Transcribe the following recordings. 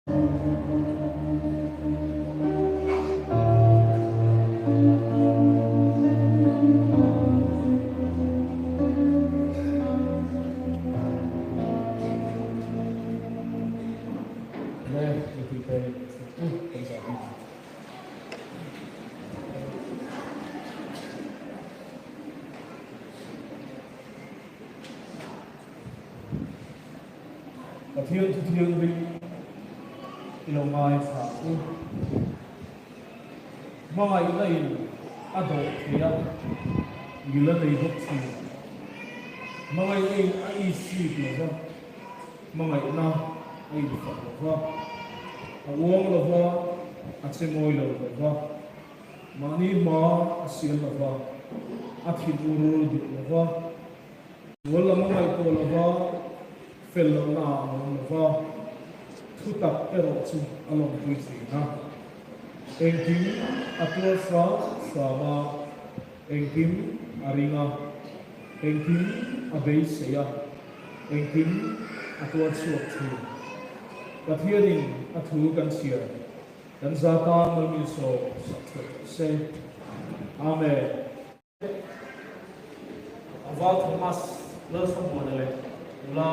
Le mipui te u kan zah bik. Pathian thu thianghlim i lo ngaithla u. Hmangaihna in a dawh thei a, ngil a nei bawk thin. Hmangaihna in a isip lo va, hmangaihna a infak lo va, a uang lo va, a che mawi lo lo va, mahni hma a siam lo va, a thin ur duh lo va, Sual lam a ngaihtuah lo va, fel lohna ah a awm lo va, thutak erawh chu a lawmpui thin a. Engkim a tuar hram hram a, engkim a ring a, engkim a beisei a, engkim a tuar chhuak thin. Pathianin a thu kan chhiar, kan zata malminsawm sak theuh tawh se. Amen. Val Thomas Lalhrammuana leh nula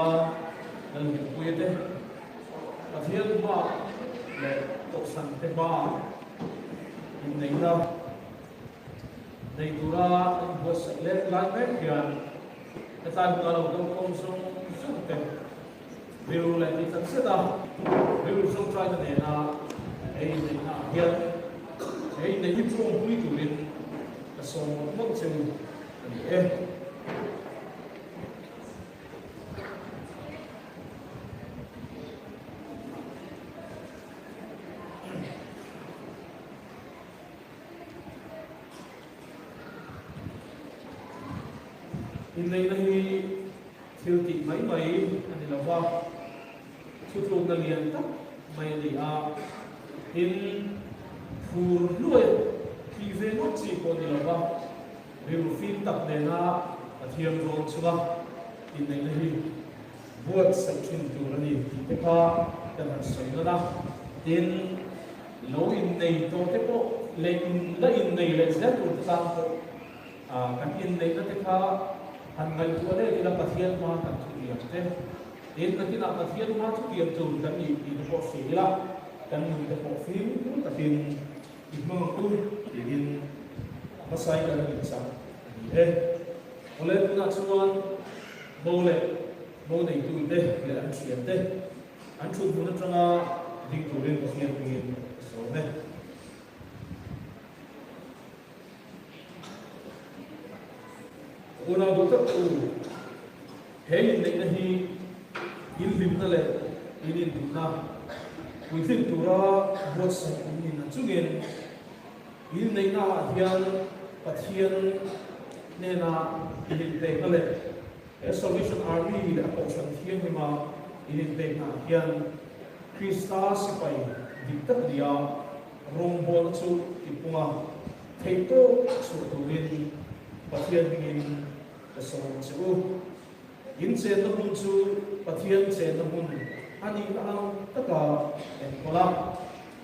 Lalhimpuia te Pathian hma leh Kohhran te hma inneihna nei tura an inbuatsaih leh lai mek hian hetlai huna lo kal khawm zawng zawng te rilru leh tih tak zet a rilru tawngtaina nena he inneihna ah hian he inneih hi tawngpui turin ka sawm mawlh mawlh che u a ni e. Inneihna hi Thil tih mai mai a ni lo va, thutlukna lian tak mai a ni a, tin, phur hluai tih ve ngawt chi pawh a ni lo va, rilru fim tak nena Pathian rawn chunga inneihna hi buatsaih thin tur a ni tih te kha kan han sawi nawn a, tin, lo innei tawh te pawh leh la innei leh zel tur te tan pawh Kan inneihna te kha han ngaihtuah leh ila Pathian hma kan thutiam te, tin nakinah Pathian hma thutiam tur kan nih tih te pawh hria ila, kan nun te pawh fimkhur takin i hmang ang u tiin hmasai kan han inchang a ni e. Awle tunah chuan bo leh bo neitute leh an thiante an thuthmun atanga ding turin Pathian hmingin ka sawm e. Unau duh tak u, he inneihna hi in hlimna leh in induhna puitling tura buatsaih in nin a chungin, inneihna ah hian Pathian hnena in inpekna leh he Salvation Army leh a Kohhran Thianghlima in inpekna ah hian Krista sipai dik tak nia Rawngbawlna chu tipunga theihtawp chhuah turin Pathian hmingin ka sawm che u. In chenna hmun chu Pathian chenna hmun a nihna ang taka enkawl a,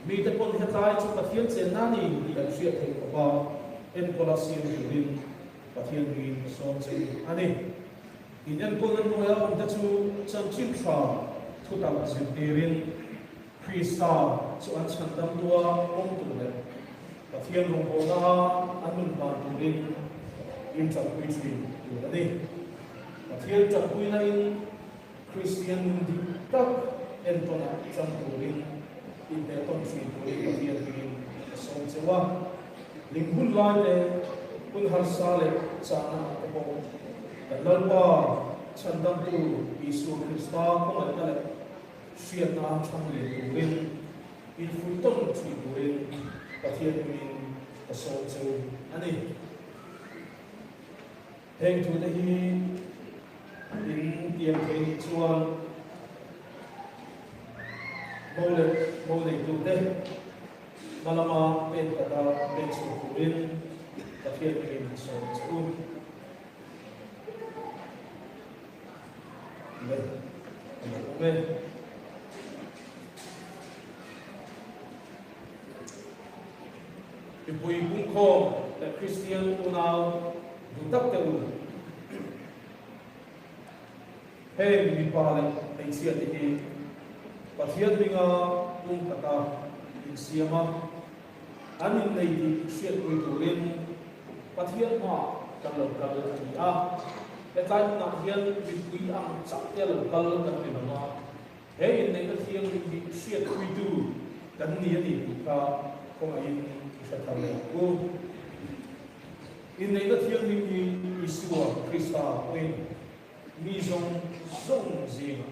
mite pawn hetlai chu Pathian chenna a ni tih an hriat theih khawpa enkawla siam turin Pathian hmingin ka sawm che u a ni. In enkawlna hnuaia awmte chu chanchin tha thutak zirtirin, Krista chu an chhandam tua awm tur leh Pathian rawngbawlna an nun hman turin in tanpui thin tur a ni. Pathian tanpuina in Kristian nun dik tak entawnah chang turin inpehtawn thin turin Pathian hmingin ka sawm cheu a. Ling hun lai te, hun harsa leh chahna ah te pawh kan Lalpa chhandamtu Isua Krista khawngaihna leh Hriatna chhang leh turin, infuih tawn thin turin Pathian hmingin ka sawm che u a ni. Heng thute hi in tiam thei nih chuan mo leh mo neitute hma lama pen kata pen chhuak turin Pathian hmingin ka sawm che u. Le, a lo awm e. Mipui pungkhawm leh Kristian unau duh tak te u, heng mipa leh hmeichhia te hi Pathian hminga pumkhata insiam a, an innei tih hriatpui turin Pathian hmaah kan lo kal a ni a. Hetlai hmunah hian mipui ang chauh te lo kal kan ni lo va. He inneihna thianghlim hi hriatpuitu kan ni a ni tih kha khawngaihin i hre thar leh ang u. Inneihna thianghlim hi Isua Krista pawhin mi zawng zawng zingah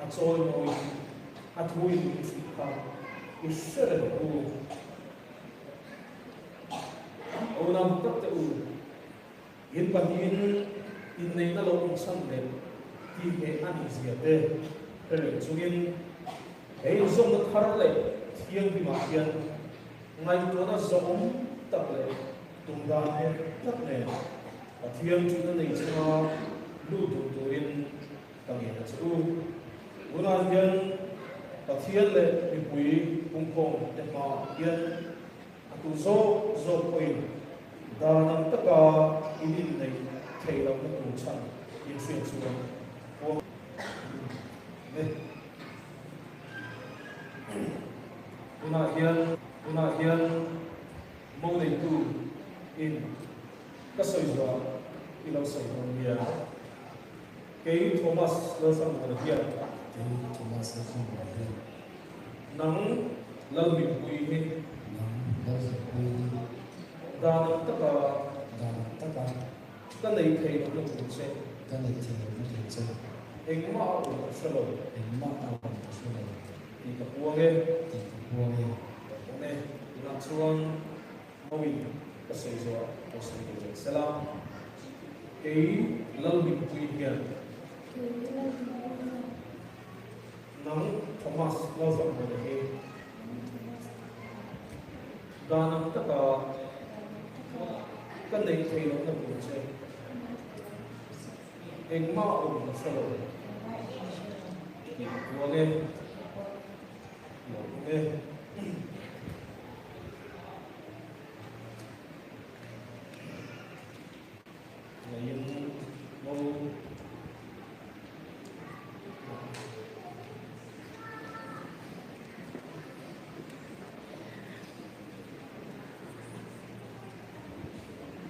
a chawimawiin a thuin min hrilh kha i hre reng ang u. A unau tak te u. In pahnihin inneihna lo awm chhan leh tihngeh a nih zia te hre reng chungin he inzawmna thar leh thianghlimah hian ngaihtuahna zawhawm tak leh tum dan nghet tak nen Pathian ṭihna nei chunga lut duh turin ka ngen a che u. Tunah hian Pathian leh mipui pungkhawm te hmaah hian A tu zawk zawk pawhin dan ang taka in inneih theih lohna tur chhan in hriat chuan huam e. Tunah hian tunah hian mo neitu in ka sawi zuah i lo sawi dawn nia. Kei Thomas Lalhranmuana hian. Kei Thomas Lalhranmuana hian. Nang Lalhlimpui hi. Nang Lalhlimpui hi. Dan ang taka. Dan ang taka. Ka nei thei lohna tur che. Ka nei thei lohna tur che. Engmah a awm ka hre lo. Engmah a awm ka hre lo. Tih ka puang e. Tih ka puang e. Ka awm e. Tunah chuan Mawin ka sawi zawh lo sawi ve leh sela. Kei Lalhlimpui hian. Kei Lalhlimpui hian. Nang Thomas Lalzammuana hi dan ang taka ka neih theih lohna tur che engmah awm ka hre lo tih ka puang e, lo awm e. Ngaiin mo.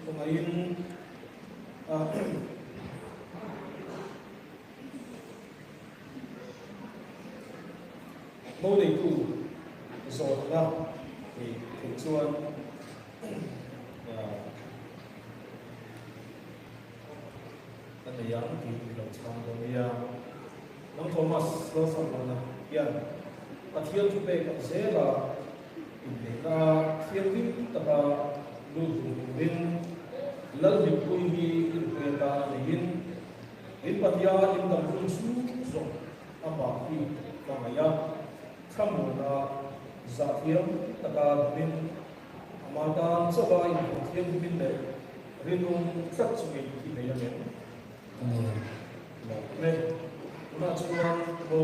Khawngaihin mo neitu zawhna theih chuan Ka nei ang tih i lo chhang dawn nia. Nang Thomas Lalsangmana hian Pathian chu pek ang zela inneihna thianghlim taka lut duh turin Lalhlimpui hi inpui atan a neiin in Pathian in dam hun chhung zawng amah hi ka ngaih a, thlamuana zahthiam taka dumin Amah tan chauha inhmuh thianghlimin leh rinawm tlat chungin i nei a ngem? Ka nei. Lo awm e. Tunah chuan bo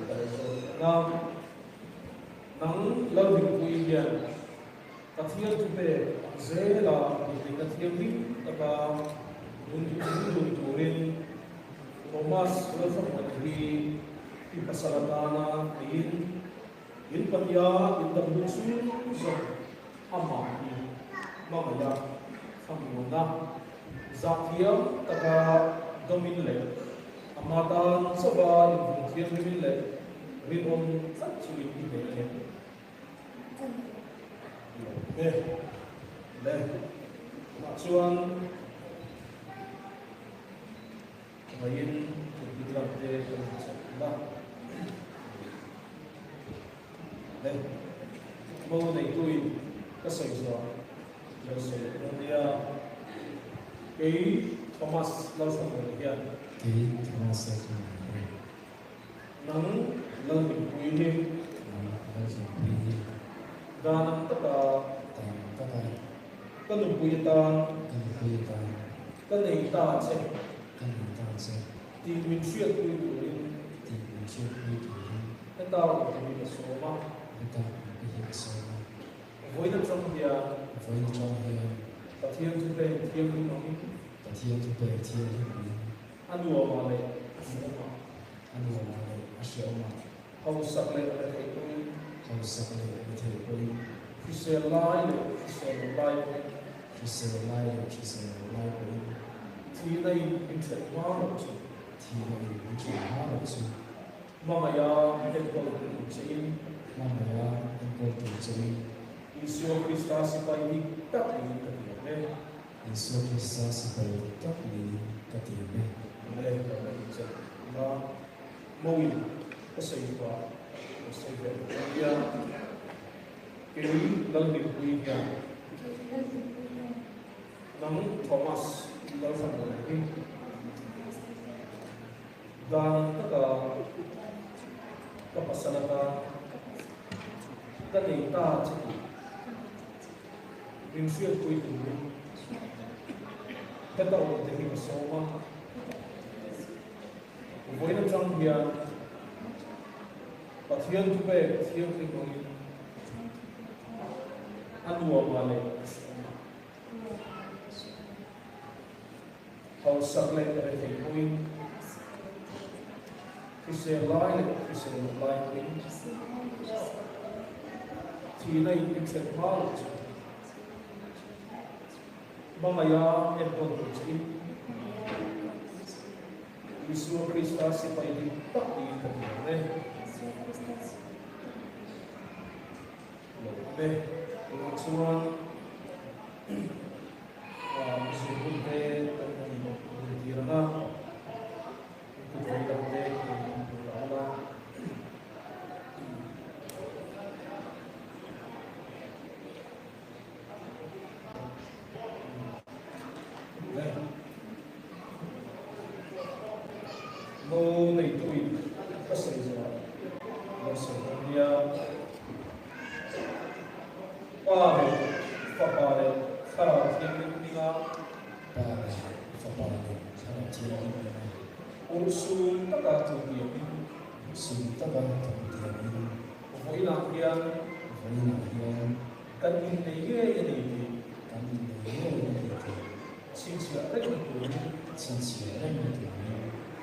ka lo zawt ang a. Nang Lalhlimpui hian Pathian thu pek ang zela inneihna thianghlim taka nun dun turin Thomas Lalhrammuana hi i pasal atana neiin In Patia in dam hun chhung zawng amah hi hmangaih a, thlamuan a, zahthiam taka dawmin leh ama tan chauha inhung thianghlimin leh rinawm tlat chungin i nei a ni. Lo e le, tunah chuan Vawiin thutpui lam te kan hmu chak ila. Le, mo neituin ka sawi zuah lo sawi dawn nia. Kei Thomas Lalhranmuana hian. Kei Thomas Lalhranmuana hian. Nang Lalhlimpui hi. Nang Lalhlimpui hi. Dan ang taka. Dan ang taka. Ka nupui atan. Ka nupui atan. Ka nei ta che. Ka nei ta che. Tih min hriatpui turin. Tih min hriatpui turin. Heta awm te hi ka sawm a. Heta awm te hi ka sawm a. Vawiin atang hian. Vawiin atang hian. Pathian thupek thianghlim angin. Pathian thupek thianghlim angin. A nuamah leh a hrehawmah. A nuamah leh a hrehawmah. Hausak leh retheih pawhin. Hausak leh retheih pawhin. Hrisel lai leh hrisel loh lai pawhin. Hrisel lai leh hrisel loh lai pawhin. Thihna in min ṭhelh hma loh chu. Thihna in min ṭhelh hma loh chu. Hmangaih a enkawl tur che in. Hmangaih a enkawl tur che in. Isua Krista sipai dik tak niin ka tiam e. Isua Krista sipai dik tak niin ka tiam e. Le, ka la ti che la. Mawin ka sawi pah ka sawi ve lo a nia. Kei Lalhlimpui hian. Kei Lalhlimpui hian. Nang Thomas Lalhranlawm hi. Dan taka ka pasal atan ka nei ta che tih min hriatpui turin heta awm te hi ka sawm a. Vawiin atang hian Pathian thupek thianghlim angin a nuamah leh a hrehawmah hausak leh retheih pawhin, hrisel lai leh hrisel loh lai pawhin, thihna in min thlen hma loh chu hmangaiha enkawl tur chein Isua Krista sipai dik tak niin ka ti ang e. Lo awm e. Tunah chuan zirhun te kan han intir ang a, kut vei lam te kan intur a awm a. Mo neituin ka sawi zawh lo sawi dawn nia. Pa leh Fapa leh Thlarau Thianghlim hminga. Pa leh Fapa leh Thlarau Thianghlim hminga. Urhsun taka thutiamin. Urhsun taka thutiamin. Vawiinah hian. Vawiinah hian. Kan innei ngei a ni tih. Kan innei ngei a ni tih. Chhinchhiah reng na turin. Chhinchhiah reng na turin.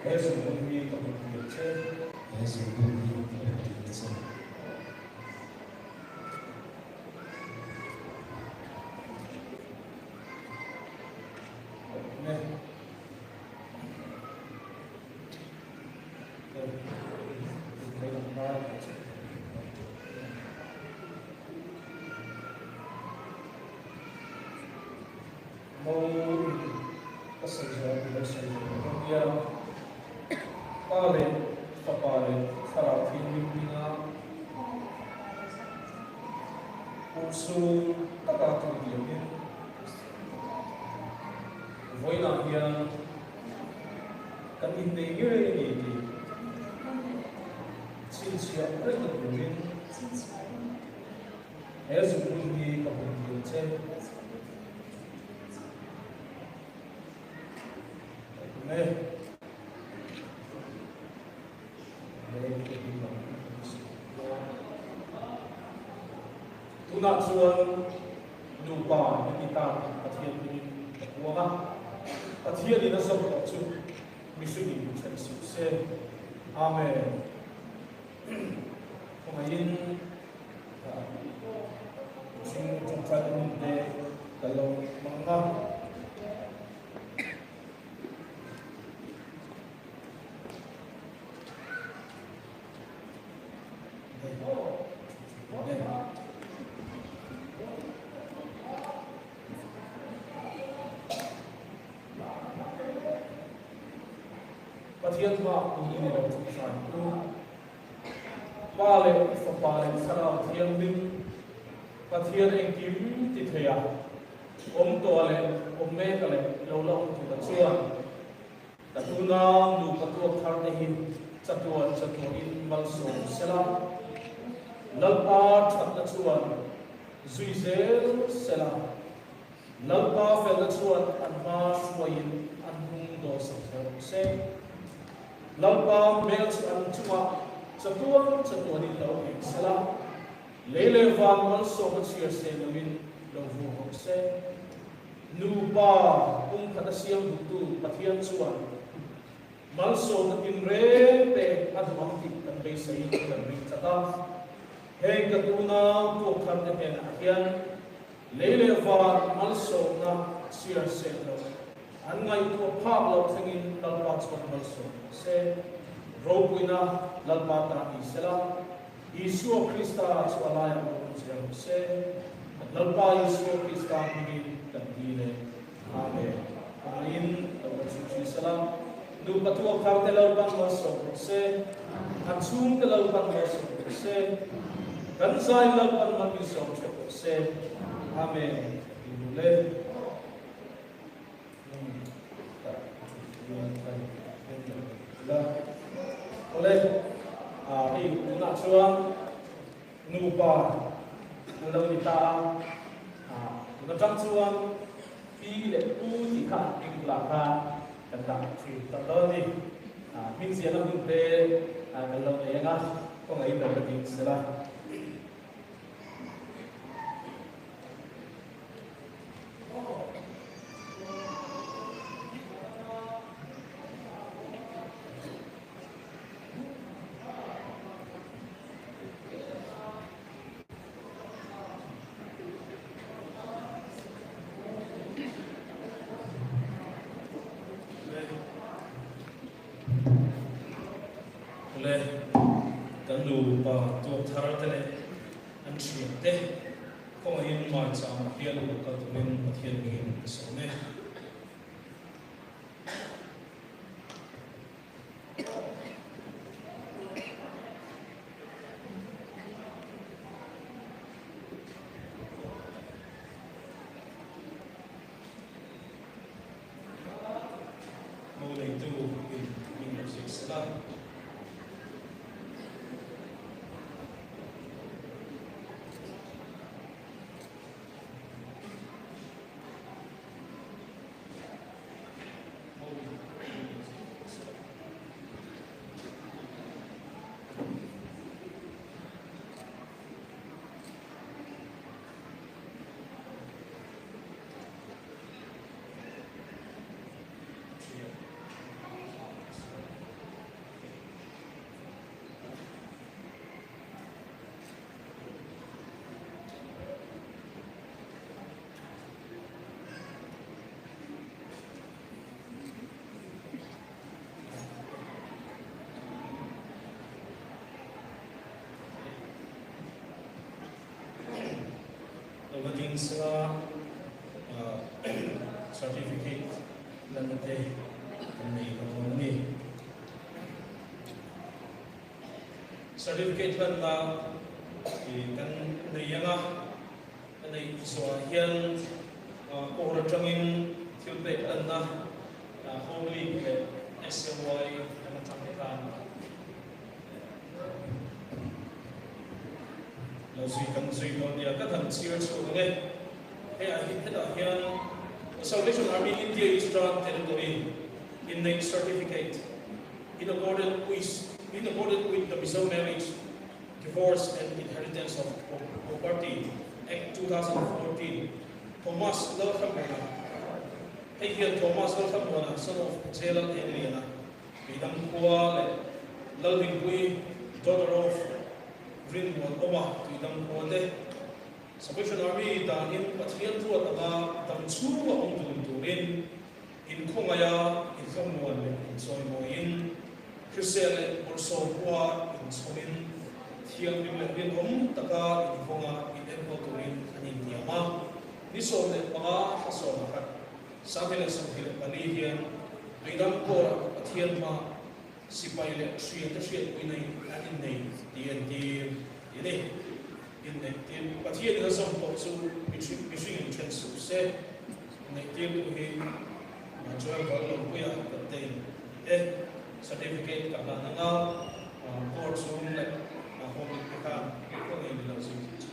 He zungbun hi ka hmu tir che. He zungbun hi ka hmu tir che. Ka sawi zawh an lo sawi ve lo nia. Pa leh Fapa leh Thlarau Thianghlim hminga urhsun taka thu diamin vawiinah hian kan innei ngei a ni tih chhinchhiah reng na turin he zungbun hi ka hmu thiam che. Tunah chuan nupa in ni ta tih Pathian hmingin ka puang a, Pathianin a zawm tawh chu mihringin min then suh se. Amen. Khawngaihin mihring tawngtai hun te ka lo hmang a. Pathian hma in i lo tawngtai u. Pa leh Fapa leh Thlarau Thianghlim, Pathian engkim ti thei a, awm tawh leh awm mek leh lo la awm tur chuan Ka tuna nupa tuak thar te hi chatuan chatuahin malsawm sela, Lalpa thatna chuan zui zel sela, Lalpa felna chuan an hma hruaiin an hnung dawhsak zel rawh se. Lalpa hmel chu an chungah chatuan chatuanin lo eng sela, lei leh van malsawm a chhiar se loin. lo vur rawh se. Nupa pumkhat a siam duhtu Pathian chuan malsawmna tinreng te a duh ang tih kan beiseiin kan ring tlat a. Heng ka tunau tuaktharte hnenah hian lei leh van malsawmna chhiar seh loh an ngaihtuah phak loh thlengin Lalpa chuan malsawm rawh se. Ropuina Lalpa ta ni sela, Isua Krista chu a laiah lo awm zel rawh se. Kan Lalpa Isua Krista hmingin kan dil e. Amen. Kawngaihin lo la chhun thin sela, nupa tuaktharte Lalpan malsawm rawh se, an chhungte Lalpan malsawm rawh se, kan zai Lalpan mal min sawm theuh rawh se. Amen. Ti duh le. Awle, hei tunah chuan nupa an lo ni ta a, tun atang chuan pi leh pu tih kha hming bulah khan kan dah thin tak dawn a ni. Hming ziahna hun te kan lo nei ang a, kawngaihin lo la ding sela. Awle, kan nupa tuak thar te leh an thian te Khawngaihin maicham hial lo kal turin Pathian hmingin ka sawm e. Mo neitu in min lo ziak sela. Lo ding sela certificate lanna te kan nei lo dawn a ni. Certificate hlanna kan nei ang a, a neih zawhah hian court atangin thil pek hlanna Home League leh SMY lam atang te khan lo zui kan zui dawn nia. Ka han chhiar chhuak ang e. Hei ah hetah hian The Salvation Army India Eastern Territory inneih certificate In accordance with In accordance with the Mizo Marriage, Divorce and Inheritance of Property Act 2014, Thomas Lalthlamuana, Hei hian Thomas Lalthlamuana, son of J. Lalengliana, Tuidang khua leh Lalhingpui, daughter of Rinmuan Awma, Tuidang khua te, Salvation Army danin Pathian ruat anga dam chhunga awm dun turin Inkhawngaiha inhlawhmuan leh inchawimawiin, hrisel leh bawlhsawm khua inchhawmin, thianghlim leh rinawm taka invawnga inenkawl turin an intiam a. Ni 15 thla 11, 2024 hian Tuidang Kawrah Pathian hma sipai leh hriate hriatpuina in an innei tih entir a ni. Inneihtir Pathianin a zawm pawh chu mihringin then suh se. Inneihtirtu hi Joel Vallopuia kan te in ni e. Certificate ka hlan anga court chhung leh home dik te khan khaw ngei ni lo zui tih chu.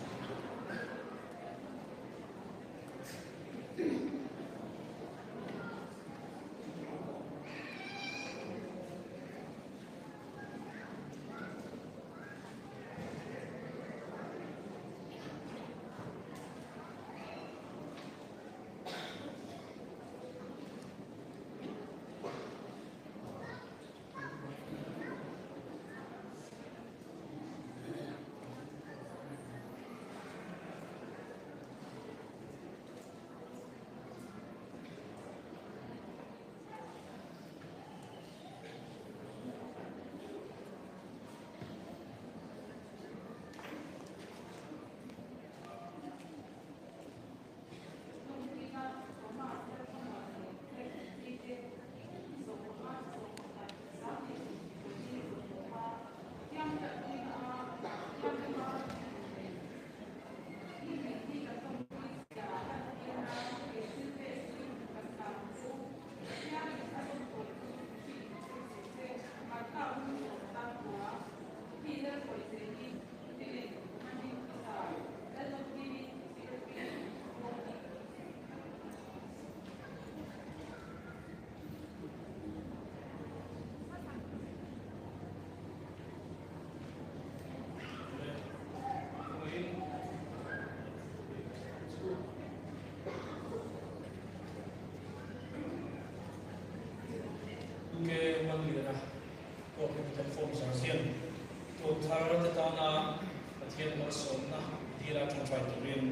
malsawmna dila ṭawngṭai turin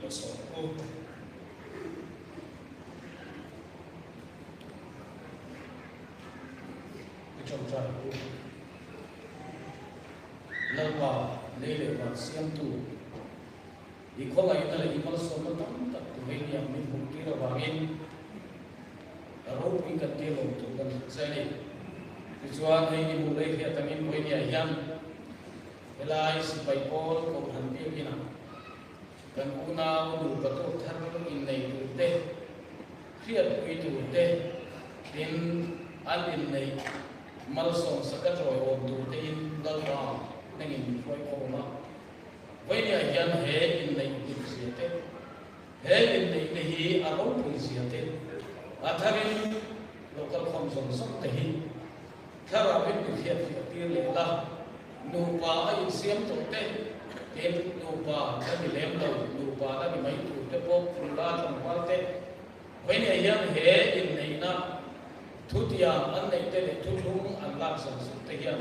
lo sawm ang u. I ṭawngṭai ang u. Lalpa, lei leh van siamtu, i khawngaihna leh i malsawmna tam tak tu hei niang min hmuh tir avangin ropui kan tir lo tur kan hmu che a ni. Tichuan, hei i hmuh lei hriat angin vawinia hian helai sipai pawl kohhran biakinah kan unau nupa tawk thar innei tur te, hriatpui tur te, tin an inneih malsawm saka chawiawm tur tein Lalpa nangin min hruai khawm a. Vawinia hian he inneih hlim zia te, he inneihna hi a ropui zia te, a tharin local khawm zawng zawng te hi thlarauin min hriatfiah tir leh la, nupa a insiam tawh te, tin nupa la ni lem lo, nupa la ni mai tur te pawh nula tlangval te, Vawinia hian he inneihna thutiang an neih te leh thuthlung an lak zawng zawng te hian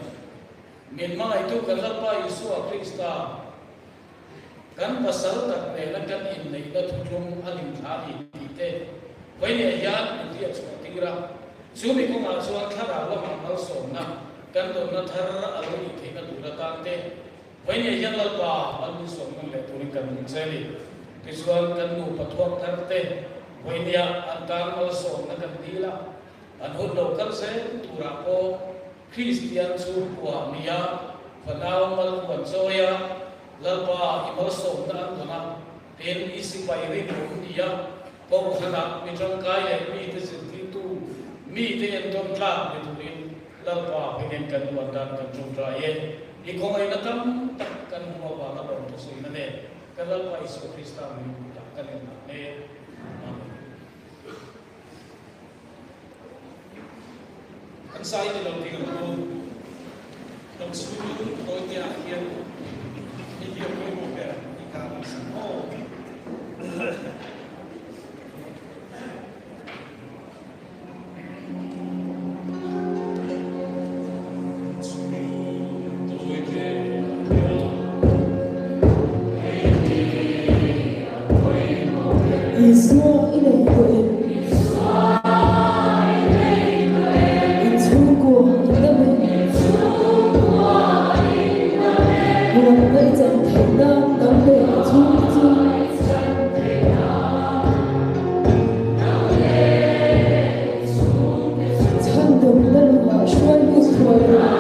Min hmangaihtu kan Lalpa Isua Krista, kan pasal tak nena kan inneihna thuthlung a limthla a ni tih te vawinia hian min hriat chhuah tir a. Chu mi kawngah chuan thlarau lamah malsawmna kan dawnna thar a lo nih theihna tur atan te vawinia hian Lalpa mal min sawm ngam leh turin kan hmu che a ni. Tichuan kan nupa thuak thar te vawinia an tan malsawmna kan dil a, an hun lo kal zel turah pawh Kristian chhungkua nia fanau malhuan chawi a, Lalpa i malsawmna an dawn a, tin i sipai rinawm nia kohhranah mi tangkai leh mite zirtirtu mite entawn tlak ni turin Lalpa hmingin kan duan dan kan tawngtai e. I khawngaihna tam tak kan hmu avanga lawm thusawi na nen kan Lalpa Isua Krista min dah kan inngah mek. Amen. Kan zai ni lo ding ang u. Dam chhung tawite ah hian hei hi a pawimawh ber i kha kan sak aw. Isua i nei tawh em? In chhungkua in dam em? Huatna i chan theih nan dang leh i chhungte chu. Chhandamna lungah hruai lut thuai rawh.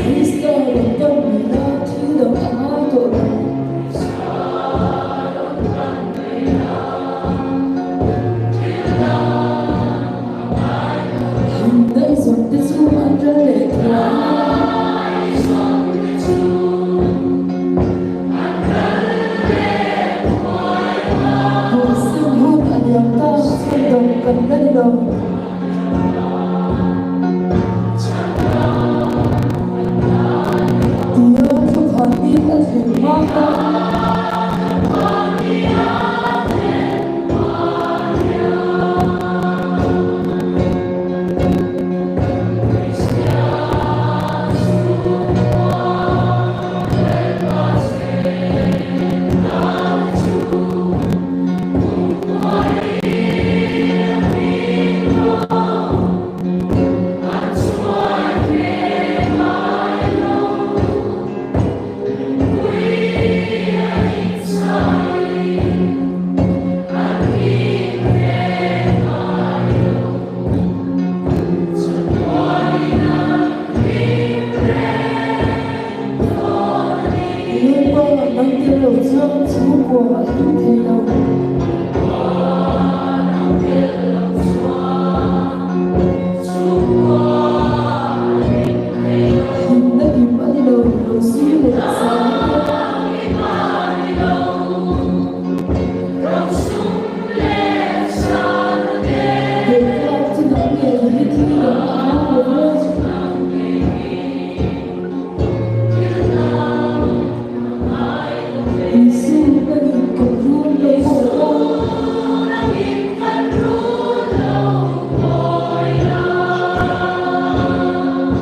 Krista rawn pan nena thil dang a ngai tawh lo. Hlimna i zawn te chu an ral leh thuai a. Hawisim hun a liam ta, chhandam kan la ni lo. Tia thuphan bik a thlen hma kha. Chhungkua a hlim thei lo. Hlimna kim a ni lo, Rosy leh Sanga te. Belhtlak chu nang nen hi thil dang a ngai lo ve. Isu kan kan rul lo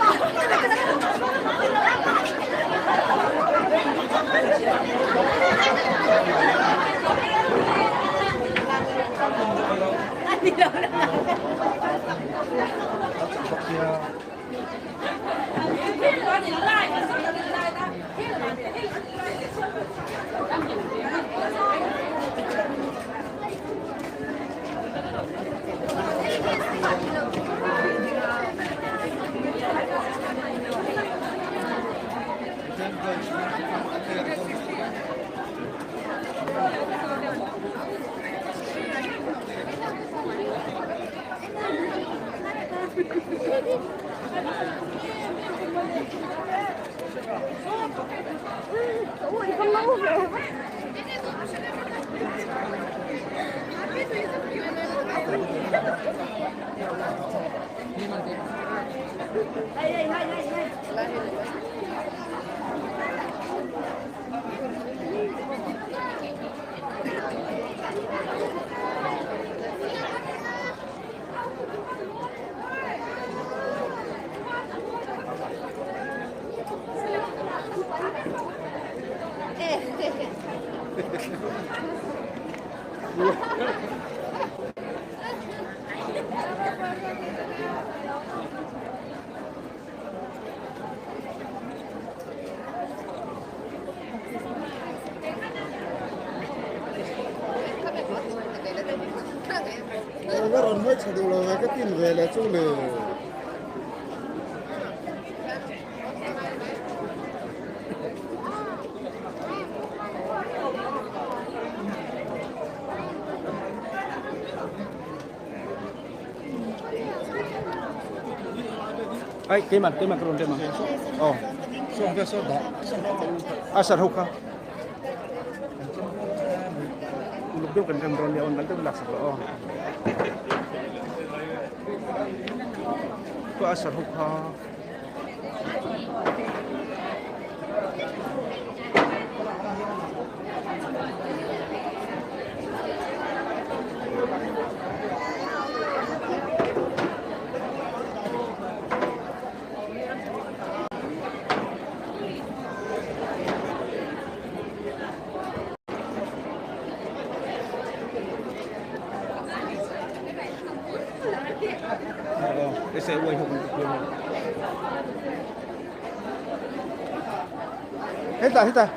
pawh a. Ai, keimah, keimah ka rawn rem ang. Aw. A sar ho kha. Uluk deuh kan rem rawn nia, awn dal deuh lak sak rawh aw. Ka a sar ho kha. SAY ho kan ti hetah hetah.